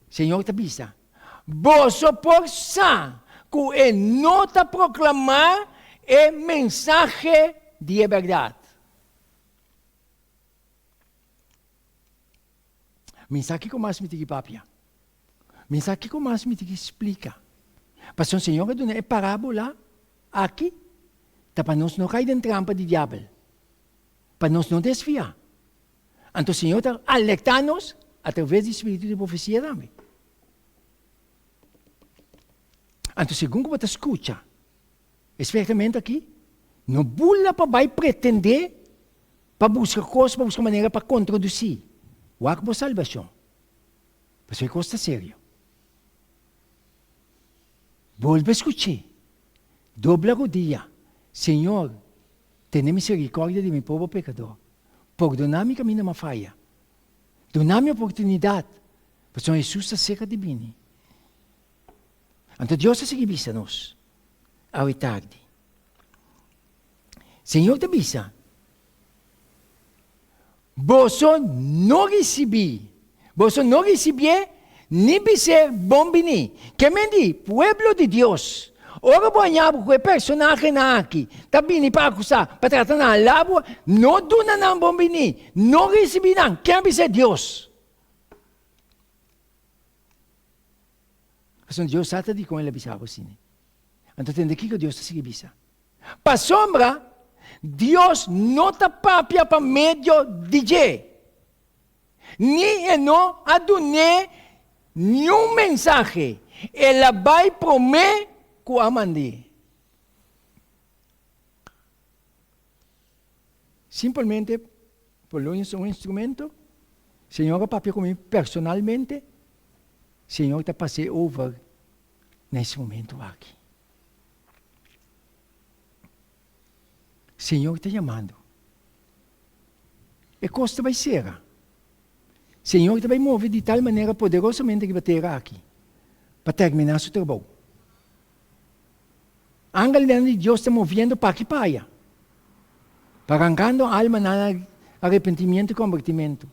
Señor ta bisa, Boso por sa ku e no ta proklamá e mensahe di e bèrdat. Mi sa kiko mas mi tin ki papia. Mi sa kiko mas mi tin ki splika. Pasobra Señor a duna e parábola aki ta pa nos no kai den trampa di diabel, pa nos no desviá. Anto Señor ta alertá nos a traves di spiritu di profesia tambe. Anto segun ku bo ta skucha e spertamentu aki, no bula pa bai pretendé pa buska kos, pa buska manera pa kontradusí. Wak bo salbashon, pasobra e kos ta serio. Bolbe skuch'é, dobla rodia, Señor, tene miserikòrdia di mi pober pekador. Pordoná mi kaminda m'a faya. Duna mi oportunidat, pasobra Hesus ta serka di bini. Anto Dios a sigui bisa nos awe tardi. Señor ta bisa, Boso no risibí, boso no risibié ni bis'é bon biní. Ke men di, pueblo di Dios, ora bo haña bo ku e personahenan aki ta bini pa akusá, pa trata nan alá bo, no duna nan bon biní, no risibí nan. Ken a bis'é? Dios. Pasobra Dios sa ta dikon el a bisa bo asina. Anto tende kiko Dios ta sigui bisa. Pasobra Dios no ta papia pa medio di dje, ni e no a dun'é niun mensahe, el a bai promé ku a mand'é. Simpelmente Polonius ta un instrumento, Señor a papia ku mi personalmente, Señor ta pas'é over na es momento aki. Señor ta yamando. E kos ta bai sera. Señor ta bai move di tal manera poderosamente riba tera aki pa terminá su trabou. Angelnan di Dios ta moviendo pa aki pa aya, pa rankando almanan na arepentimiento i kombertimentu.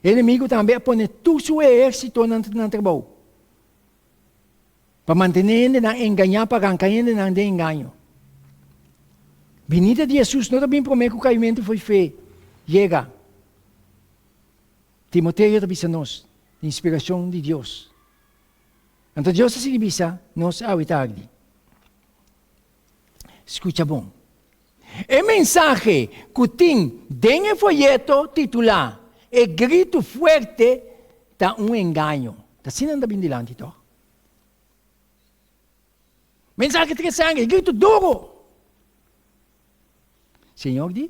E enemigu tambe a pone tur su ehérsitonan na trabou. Pa mantené hendenan engañá, pa ranka hendenan den engaño. Binida di Hesus no ta bin promé ku kaimentu fo'i fe yega. Timoteo ta bisa nos, di inspirashon di Dios. Anto Dios ta sigui bisa nos awe tardi, Skucha bon. E mensahe ku tin den e foyeto titulá E Gritu Fuerte ta un engaño. Ta asina nan ta bin dilanti tòg? Mensahe ta ke sangre, gritu duru! Señor di,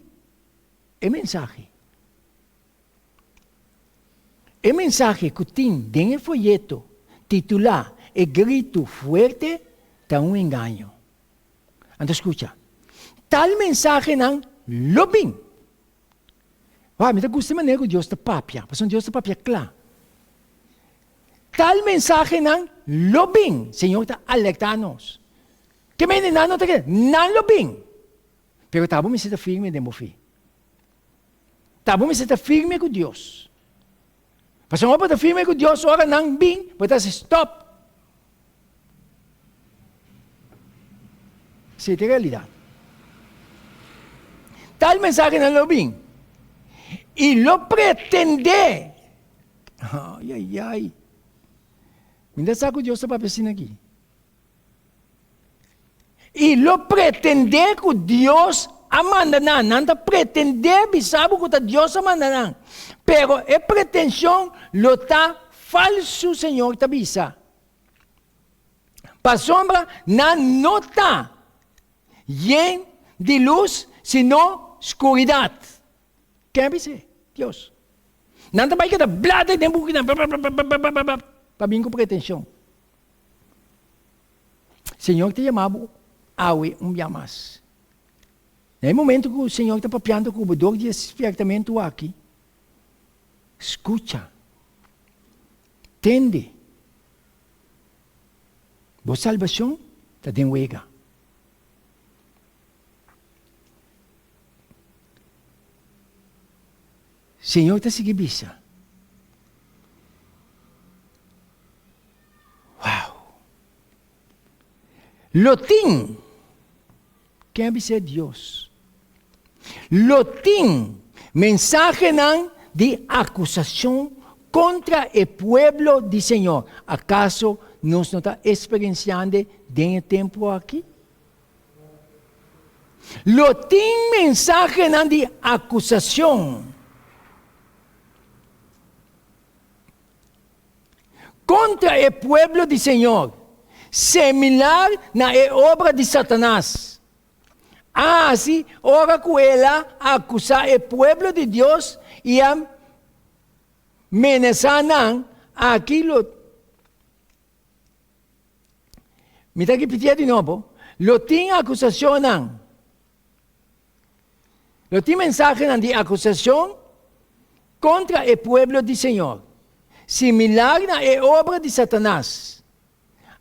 E mensahe. E mensahe ku tin den e foyeto titulá E Gritu Fuerte ta un engaño. Anto skucha, tal mensahenan lo bin. Wak, mi ta gusta e manera ku Dios ta papia, pasobra Dios ta papia kla. Tal mensahenan lo bin. Señor ta alertá nos. Ke mende nan no ta kere? Nan lo bin. Pero ta bo mester ta firme den bo fe. Ta bo mester ta firme ku Dios. Pasobra bo ta firme ku Dios ora nan bin, bo ta hasi stòp. Esei ta e realidat. Tal mensahenan lo bin i lo pretendé, ai ai ai, mi ta sa ku Dios ta papia asina aki. I lo pretendé ku Dios a manda nan. Nan ta pretendé bisa bo ku ta Dios a manda nan. Pero e pretenshon lo ta falsu, Señor ta bisa. Pasobra nan no ta yen di lus, sino skuridat. Ken a bis'é? Dios. Nan ta bai keda blada den bukinan, blablabla, pa bin ku pretenshon. Señor ta yama bo awe un bia mas. Na e momento ku Señor ta papiando ku bo dor di e spiertamentu aki, skucha, tende. Bo salbashon ta den wega. Señor ta sigui bisa, Wow! Lo tin, ken a bis'é Dios? Lo tin mensahenan di akusashon kontra e pueblo di Señor. Akaso nos no ta eksperensiand'e den e tempu aki? Lo tin mensahenan di akusashon kontra e pueblo di Señor, similar na e obra di Satanas a hasi ora ku el a akusá e pueblo di Dios i a menasá nan. Aki lo. Mi ta ripitié di nobo, lo tin akusashonnan. Lo tin mensahenan di akusashon kontra e pueblo di Señor, similar na e obra di Satanas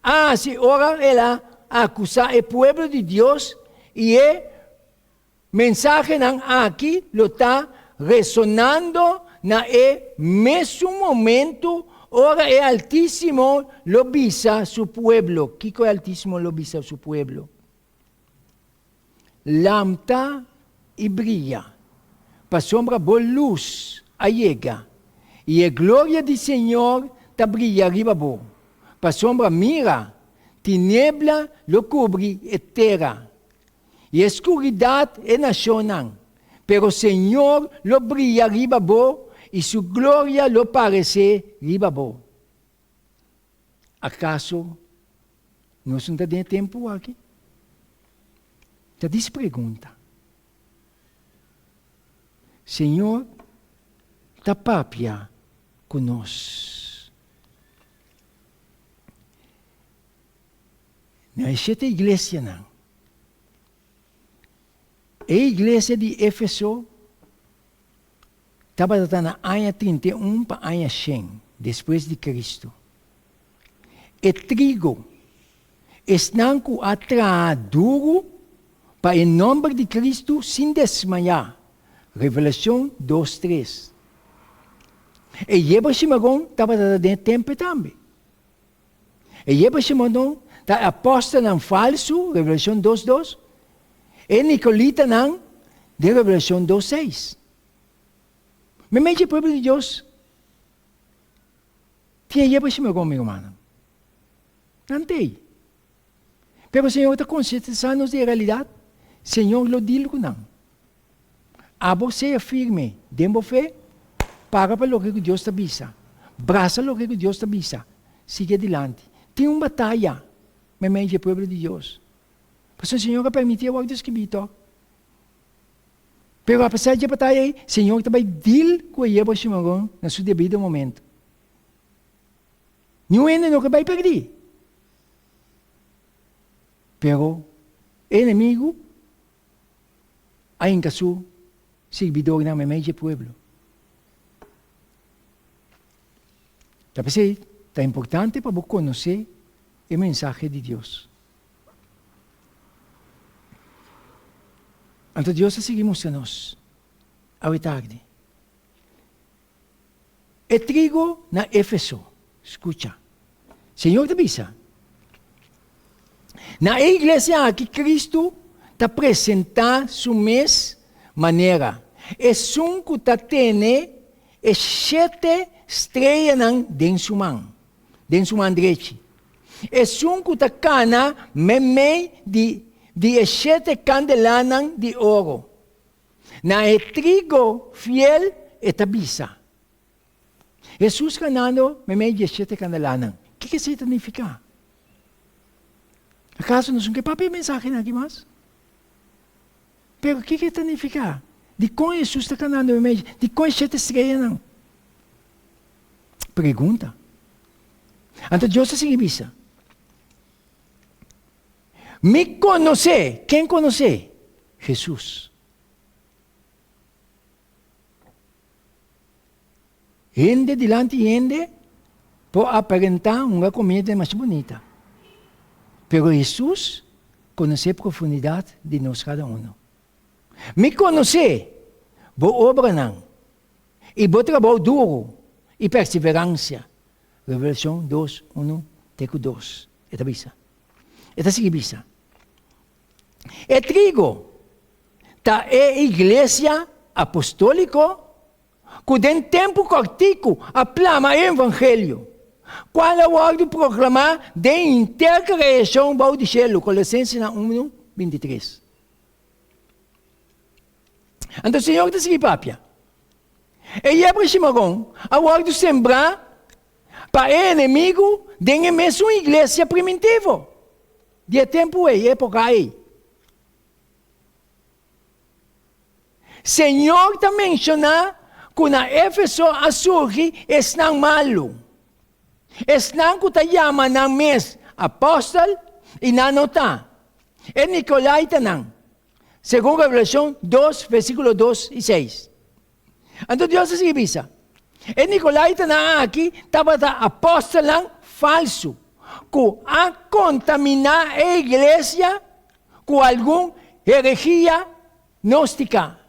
a hasi ora el a akusá e pueblo di Dios i e Mensahenan aki lo ta resonando na e mesun momento ora e Altísimo lo bisa su pueblo. Kiko e Altísimo lo bisa su pueblo? Lamta i bria, pasobra bo lus a yega, i e gloria di Señor ta bria riba bo. Pasobra mira, tiniebla lo kubri e tera, I e skuridat e nashonnan, pero Señor lo bria riba bo i su gloria lo paresé riba bo. Akaso nos no ta den e tempu aki? Ta dis pregunta. Señor ta papia ku nos. Na e shete iglesianan. E iglesia di Efeso tabata ta na aña 31 pa aña shen despues di Cristo. E trigo, esnan ku a traha duru pa e nomber di Cristo sin desmayá, Revelacion dos tres. E yerba shimaron tabata ta den e tempe tambe. E yerba shimaron ta e apòstelnan falsu, Revelashon dos dos, e nikolitanan den Revelashon dos seis. Meimei dje pueblo di Dios tin e yerba shimaron, mi rumannan. Nan t'ei. Pero Señor ta konsientisá nos di e realidat, Señor lo dil ku nan. Abo sea firme den bo fe, para pa loke ku Dios ta bisa, brasa loke ku Dios ta bisa, sigui adilanti. Tin un bataya meimei dje pueblo di Dios. Pasobra Señor a permití e wòrdu skibí tòg. Pero apesar dje bataya ei, Señor ta bai dil ku e yerba shimaron na su debido momento. Niun hende no ke bai pèrdí. Pero e enemigu a hinka su sirbidornan meimei dje pueblo. Ta p'esei ta importante pa bo konosé e mensahe di Dios. Anto Dios a sigui mustra nos awe tardi. E trigo na Efeso, skucha. Señor ta bisa, Na e iglesia aki Cristo ta presentá su mes manera esun ku ta tene e shete streanan den su man, den su man drechi, esun ku ta kana meimei di. di e shete kandelanan di oro. Na e trigo fiel e ta bisa. Hesus kanando meimei di e shete kandelanan. Kiko esei ta nifiká? Akaso nos no ke papia e mensahenan aki mas? Pero kiko e ta nifiká? Dikon Hesus ta kanando meimei? Dikon e shete streanan? Pregunta. Anto Dios ta sigui bisa, Mi konosé, ken konosé? Hesus. Hende dilanti hende por aparentá hunga komida masha bunita, pero Hesus konosé profundidat di nos kada uno. Mi konosé bo obranan i bo trabou duru i perseveransia, Revelashon dos, unu te ku dos, e ta bisa. E ta sigui bisa, E trigo ta e iglesia apostóliko ku den tempu kòrtiku a plama e evangelio, kual a wòrdu proklamá den henter kreashon bou di shelu, Kolosensenan unu, 23. Anto Señor ta sigui papia, E yebra shimaron a wòrdu sembrá pa e enemigu den e mesun iglesia primitivo di e tempu ei, e époka ei. Señor ta menshoná ku na Éfeso a surgi esnan malu, esnan ku ta yama nan mes apòstel i nan no ta, e nikolaitanan, segun Revelashon dos, versíkulo dos i seis. Anto Dios a sigui bisa, E nikolaitanan aki tabata apòstelnan falsu ku a kontaminá e iglesia ku algun heregia gnóstika.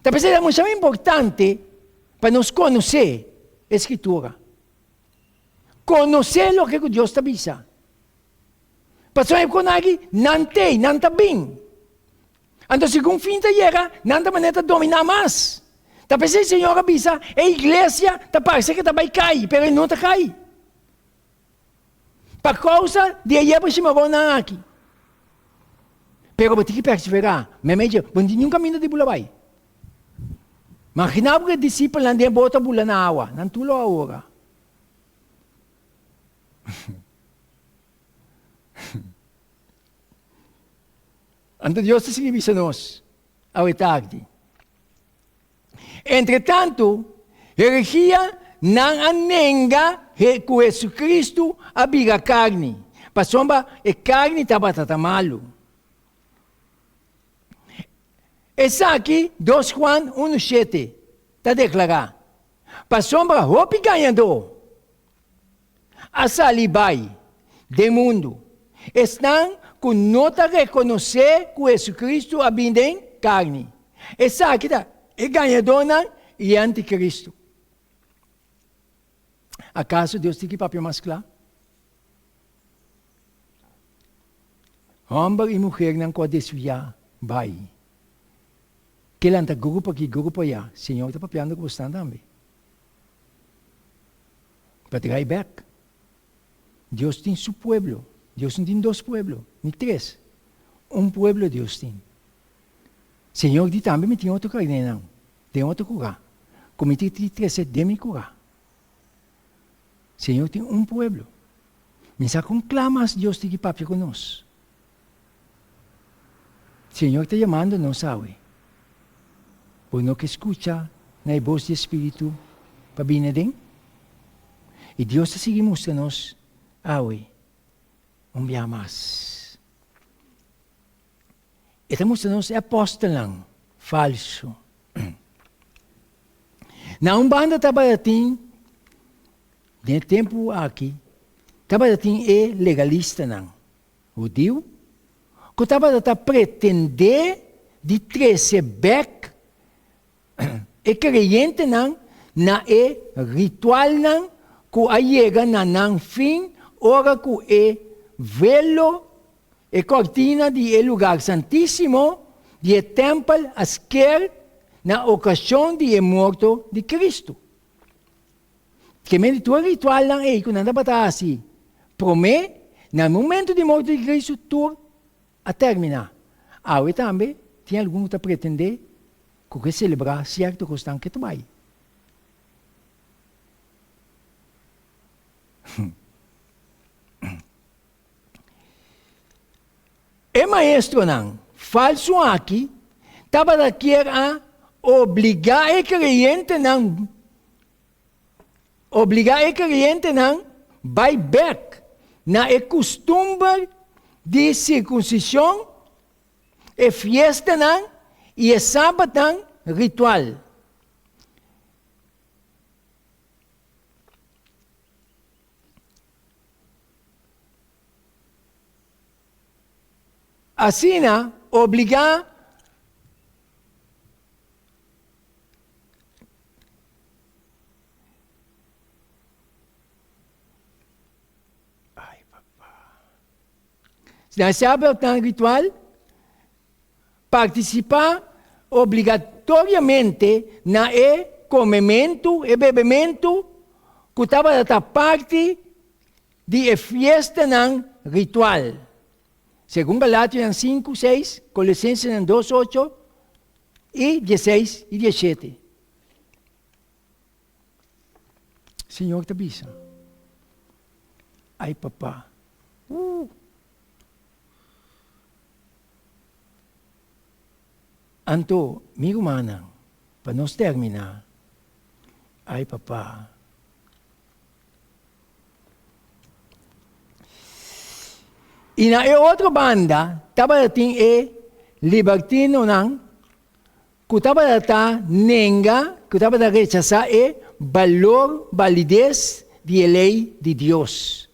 Ta p'esei ta mucha importante pa nos konosé e Skritura. Konosé loke ku Dios ta bisa. Pasobra e kosnan aki nan t'ei, nan ta bin. Anto segun fin ta yega, nan ta manera ta dominá mas. Ta p'esei Señor a bisa, e iglesia ta parse ke ta bai kai, pero e no ta kai. Pa kousa di e yerba shimaronnan aki. Pero bo tin ki perseverá. Meimei dje, bo no tin niun kaminda di bula bai. Maginá bo ku e disipelnan den boto a bula na awa. Nan tur lo a ora. Anto Dios ta sigui bisa nos awe tardi. Entretantu, heregia nan a nenga ku Hesukristu a bira karni, pasobra e karni tabata ta malu. Esaki dos Juan unu shete ta deklará, Pasobra hopi gañadó a sali bai den mundu, esnan ku no ta rekonosé ku Hesukristu a bin den karni. Esaki ta e gañadónan i e antikristu. Akaso Dios tin ki papia mas kla? Hòmber i muhernan ku a desviá bai, ke lanta grupo aki, grupo ayá, Señor ta papiando ku bosnan tambe. Pa trae bek. Dios tin su pueblo. Dios no tin dos pueblo, ni tres. Un pueblo Dios tin. Señor di tambe mi tin otro carnénan den otro cura cu mi tin ki trece den mi cura. Señor tin un pueblo. Mi sa con cla mas Dios tin ki papia cu nos. Señor ta yamando nos awe. Bo no ke skucha na e bos di e Spiritu pa bini aden? I Dios ta sigui mustra nos awe un bia mas. E ta mustra nos e apòstelnan falsu. Na un banda tabatin, den e tempu aki, tabatin e legalistanan. Hudiu, ku tabata ta pretendé di trese bèk e kreyentenan na e ritualnan ku a yega na nan fin ora ku e velo, e kòrtina di e lugar santísimo di e tèmpel a sker na okashon di e morto di Kristu. Ke men di tur e ritualnan ei ku nan tabata hasi promé, Na momento di morto di Cristo tur a terminá. Awe tambe tin algun ku ta pretendé ku ke selebrá sierto kosnan ke ta bai. E maestronan falsu aki tabata kier a obligá e kreyentenan obligá e kreyentenan bai bèk na e kustumber di sirkunsishon, e fiestanan i e sabatnan ritual. Asina obligá Na sabatnan ritual, partisipá obligatoriamente na e komementu, e bebementu ku tabata ta parti di e fiestanan ritual. Segun Galationan 5, 6, Kolosensenan 2, 8 i 16 i 17. Señor ta bisa, Ai papá, uh! Anto, mi rumannan, pa nos terminá, ai papá, I na e otro banda tabatin e libertinonan ku tabata ta nenga, ku tabata rechasá e balor, balides, di e lei di Dios.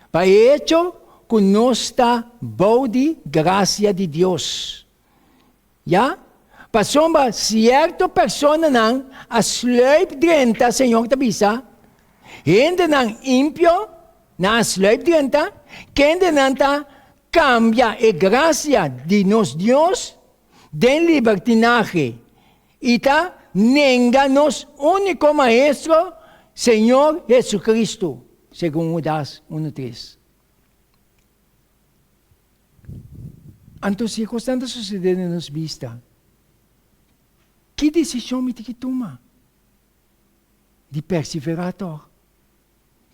Pa e echo ku nos ta bou di grasia di Dios. Ya, pasobra sierto personanan a sluip drenta, Señor ta bisa, hendenan impio nan a sluip drenta, kendenan ta kambia e grasia di nos Dios den libertinahe i ta nenga nos úniko Maestro, Señor Jesucristo, segun Hudas unu tres. Anto si e kosnan ta susedé den nos bista, ki desishon mi tin ki tuma? Di perseverá tòg?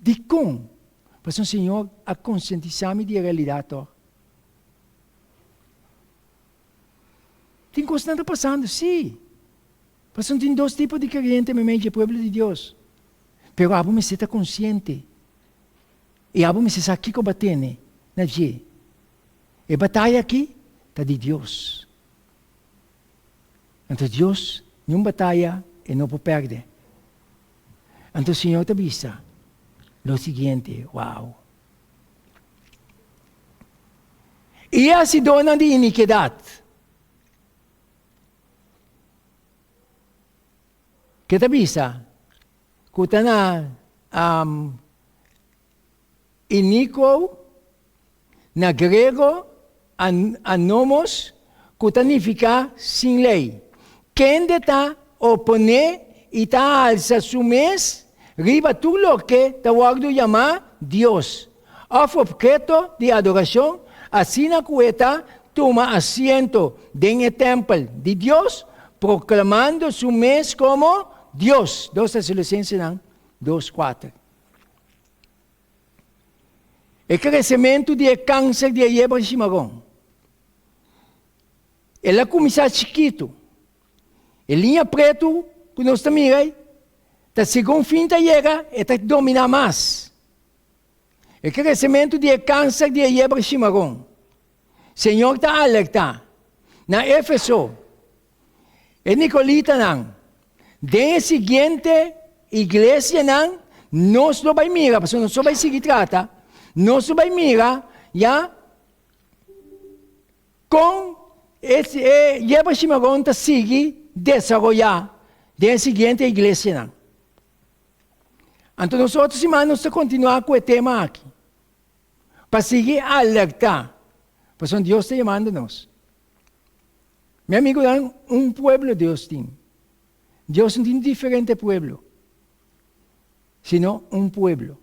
Dikon? Pasobra Señor a konsientisá mi di e realidat tòg. Tin kosnan ta pasando, sí. Pasobra tin dos tipo di kreyente meimei dje pueblo di Dios. Pero abo mester ta konsiente. I abo mester sa kiko bo a tene na dje. E bataya aki ta di Dios. Anto Dios, niun bataya e no por pèrdè. Anto Señor ta bisa lo siguiente, Wow! I e hasidónan di inikidat, ke ta bisa ku ta na Iniquo, na griego, anomos, ku ta nifiká sin lei. Kende ta oponé i ta alsa su mes riba tur loke ta wòrdu yamá dios òf opheto di adorashon, asina ku e ta tuma asiento den e tèmpel di Dios, proklamando su mes komo Dios. Dos Tesalonicensenan dos, kuater. E kresementu di e kanser di e yebra shimaron. El a kuminsá chikitu. E liña pretu ku nos ta mira ei, ta segun fin ta yega e ta dominá mas. E kresementu di e kanser di e yebra shimaron. Señor ta alertá na Efeso e Nicolitanan, Den e siguiente iglesianan nos lo bai mira, pasobra nos lo bai sigui trata, nos lo bai mira ya kon e e yerba shimaron ta sigui desaroyá den e siguiente iglesianan. Anto nos otro siman nos ta kontinuá ku e tema aki, pa sigui alertá, pasobra Dios ta yamando nos. Mi amigunan, un pueblo Dios tin. Dios no tin diferente pueblo, sino un pueblo.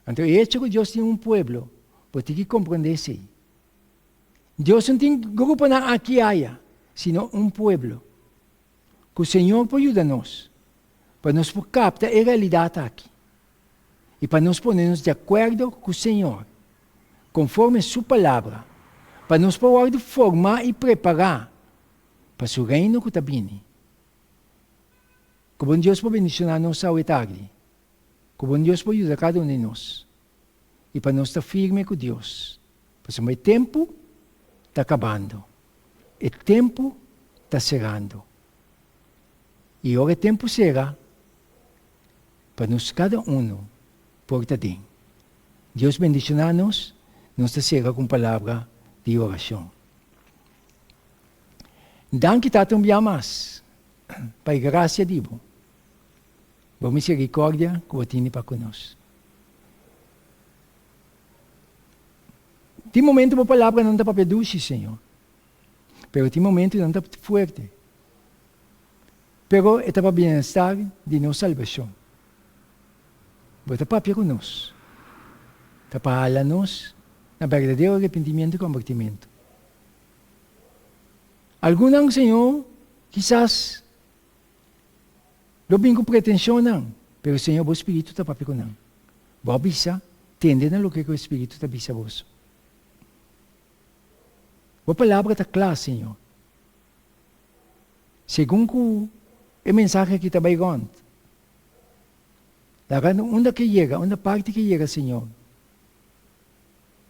Anto e hecho ku Dios tin un pueblo, Bo tin ki komprondé esei. Dios no tin gruponan aki aya, sino un pueblo. Ku Señor por yuda nos pa nos por kapta e realidat aki i pa nos pone nos di akuerdo ku Señor konforme Su Palabra, pa nos por wòrdu formá i prepará pa Su Reino ku ta bini. Ku bon Dios por bendishoná nos awe tardi. Ku bon Dios por yuda kada un di nos i pa nos ta firme ku Dios, pasobra e tempu ta kabando, e tempu ta serando. I ora e tempu sera, pa nos kada unu por ta den. Dios bendishoná nos, nos ta sera ku un palabra di orashon. Danki Tata un bia mas pa e grasia di bo. Bo misericordia cu bo tini pa cu nos. Tin momento bo palabranan ta papia dushi, Señor, pero tin momento nan ta fuerte. Pero e ta pa bienestar di nos salbacion. Bo ta papia cu nos, ta pa hala nos na berdadero arepentimiento y convertimento. Algunnan, Señor, kisas Lo bin ku pretenshonnan, pero Señor bo Spiritu ta papia ku nan. Bo a bisa, tende na loke ku e Spiritu ta bisa boso. Bo palabra ta kla, Señor. Segun ku e mensahe aki ta bai rònt, laga unda ke yega, unda parti ke yega, Señor,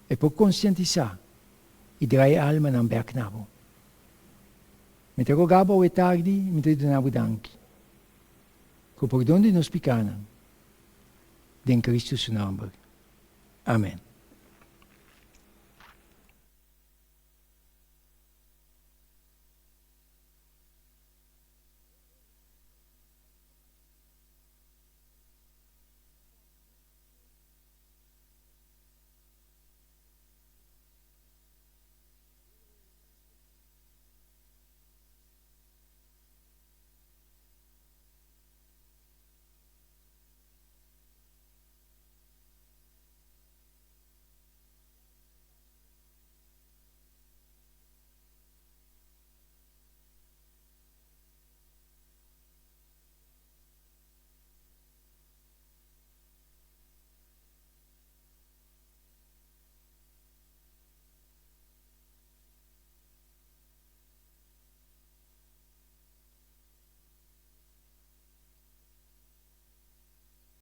e por konsientisá i drai e almanan bèk na bo. Mi ta roga bo awe tardi i mi ta duna bo danki ku pordon di nos pikanan den Kristu su nòmber. Amen.